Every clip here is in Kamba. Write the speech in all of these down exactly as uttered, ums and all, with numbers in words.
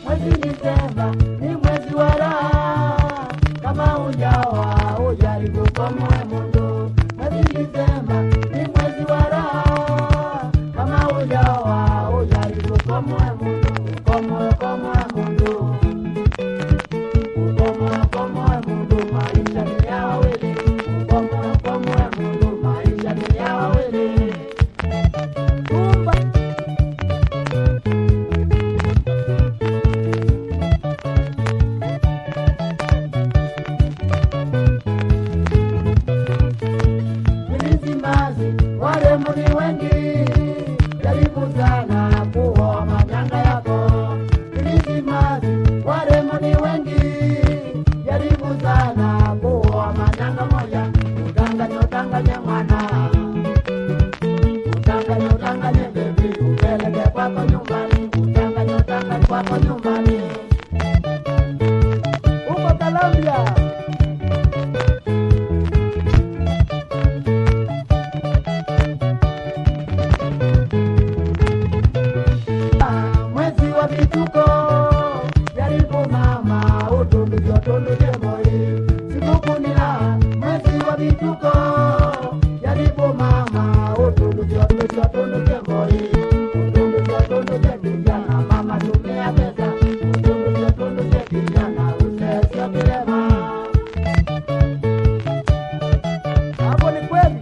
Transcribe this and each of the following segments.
Mwezi Disemba ni mwezi wa raha, kama hujaoa hujaribu ukomoe mundu. Mwezi Disemba ni mwezi wa raha, kama hujaoa hujaribu ukomoe mundu. Ukomoe, ukomoe mundu. Ukomoe, ukomoe mundu, maisha ni ya wawili. Ukomoe, ukomoe mundu, maisha ni ya wawili. Tumba. Krismasi, warembo ni wengi, jaribu sana kuoa manyanga yako. Krismasi, warembo ni wengi, jaribu sana kuoa manyanga moja. Utanganye, utanganye mwana. Utanganye, utanganye baby, upeleke kwako nyumbani. Utanganye, utanganye kwako nyumbani. Uko Colombia. Mwezi wa vituko, jaribu mama, ũtũmbĩthyo tũndũ twĩ mũĩ. Sikukuu nĩ la mwezi wa vituko, jaribu mama, ũtũmbĩthyo tũndũ twĩ mũĩ. Ũtũmbĩthyo tũndũ twĩ vijana, mama, tumia pesa. Ũtũmbĩthyo tũndũ twĩ vijana, ũsesyo kĩlema. Hapo ni kweli.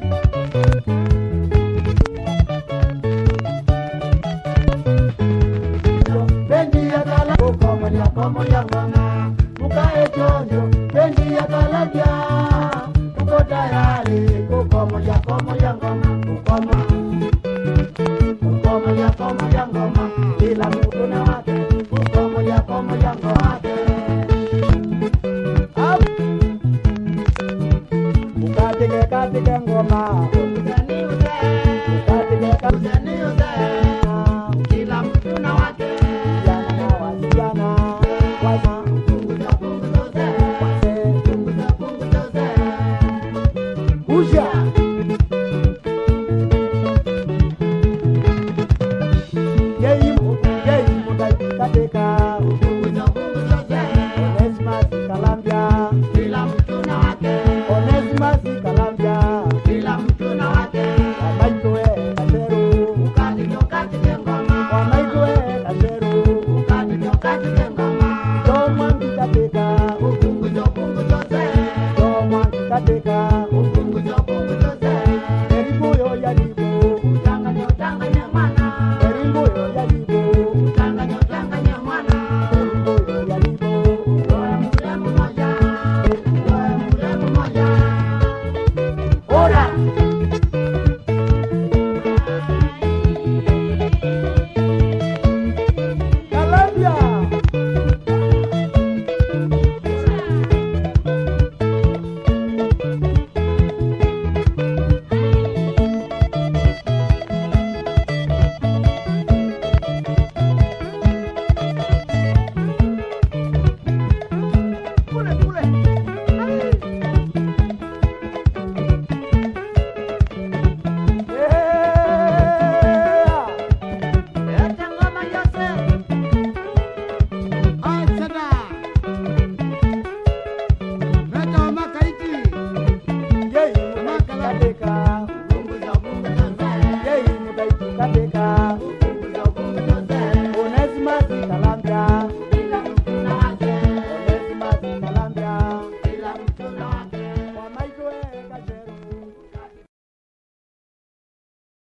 Bendi ya Kala-, kukomolia, komolia ngoma. Mukae chonjo, bendi ya Colombia. Tuko tayari kukomolia, komolia ngoma. Kukomo-, kukomolia, komolia ngoma. Kila mtu na wake. Kukomolia, komolia ngoma. Au. Ukatike, katike ngoma. Ukatike, ka- Kila mtu na wake. Vijana na wasichana. Wasa- Wase- Kuja. Yei, yei, Muthai Katĩka. Onesimus Kalambya. Onesimus Kalambya. Wa maitũ we Kaserũ. Wa maitũ we Kaserũ. Ndomwa Katĩka. Ndomwa Katĩka. Erimbo yo yaribu. Erimbo yo yaribu. Erimbo yo yaribu. Ora. Colombia. Kule, kule. Ai. Yeah. Leta ngoma Jose. Asada. Leta wa Makaiti. Yei, Makaiti Katĩka. Yei, Makaiti Katĩka.